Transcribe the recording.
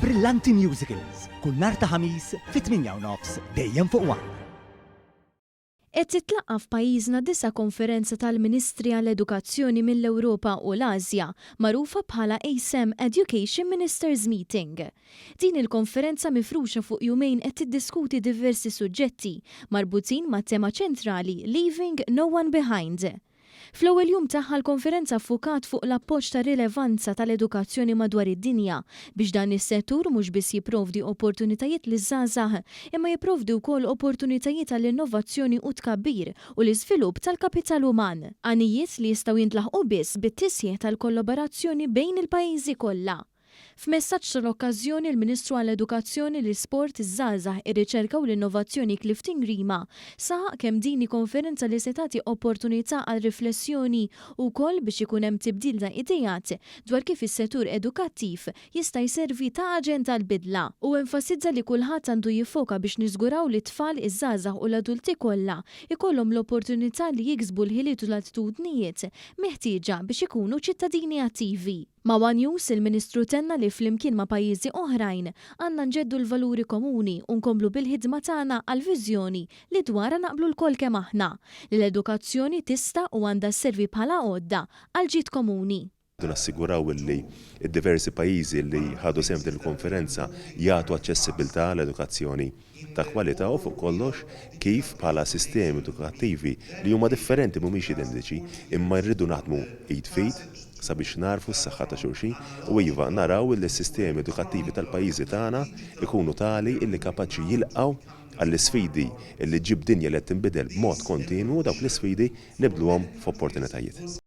Brillanti Musicals, kull nhar ta' Ħamis fit-8:30 dejjem fuq One. Qed titlaqqa' f'pajjiżna disa' konferenza tal-Ministri għall-Edukazzjoni mill-Ewropa u l-Asja, magħrufa bħala ASEM Education Ministers Meeting. Din il-konferenza mifruxa fuq jumejn qed tiddiskuti diversi suġġetti marbutin mat-tema ċentrali Leaving No One Behind. Fl-ewwel jum tagħha l-konferenza ffukat fuq l-appoġġ tar-rilevanza tal-edukazzjoni madwar id-dinja biex dan is-settur mhux biss jipprovdi opportunitajiet liż-żgħażagħ imma jipprovdi wkoll opportunitajiet għall-innovazzjoni u t-tkabbir u l-iżvilupp tal-kapital uman. Għanijiet li jistgħu jintlaħqu biss bit-tisħiħ tal-kollaborazzjoni bejn il-pajjiżi kollha. F'messaġġ tal-okkażjoni, il-Ministru għall-Edukazzjoni, l-Isport, iż-Żgħażagħ, ir-Riċerka u l-Innovazzjoni Clifton Grima saħaq kemm din hi konferenza li se tagħti opportunità għal riflessjoni u wkoll biex ikun hemm tibdil ta' ideat dwar kif is-settur edukattiv jista' jservi ta' aġent għall-bidla. Hu enfasizza li kulħadd għandu jiffoka biex niżguraw li t-tfal, iż-żgħażagħ u l-adulti kollha jkollhom l-opportunità li jiksbu l-ħiliet u l-attitudnijiet meħtieġa biex ikunu ċittadini attivi. Ma' one News, il-Ministru tenna li flimkien ma' pajjiżi oħrajn, għandna nġeddu l-valuri komuni u nkomplu bil-ħidma tagħna għal viżjoni li dwarha naqblu lkoll kemm aħna, li l-edukazzjoni tista' u għandha sservi bħala għodda għall-ġid komuni. Rridu nassiguraw li d-diversi pajjiżi li ħadu sehem f'din il-konferenza jagħtu aċċessibilità għal edukazzjoni ta' kwalità u fuq kollox kif bħala sistemi edukattivi li huma differenti mhumiex identiċi imma rridu naħdmu id f'id sabiex nagħrfu s-saħħa ta' xulxin u iva naraw illi s-sistemi edukattivi tal-pajjiżi tagħna jkunu tali illi kapaċi jilqgħu għall-isfidi illi ġġib dinja li qed tinbidel b'mod kontinwu, dawk l-isfidi nibdluhom f'opportunitajiet.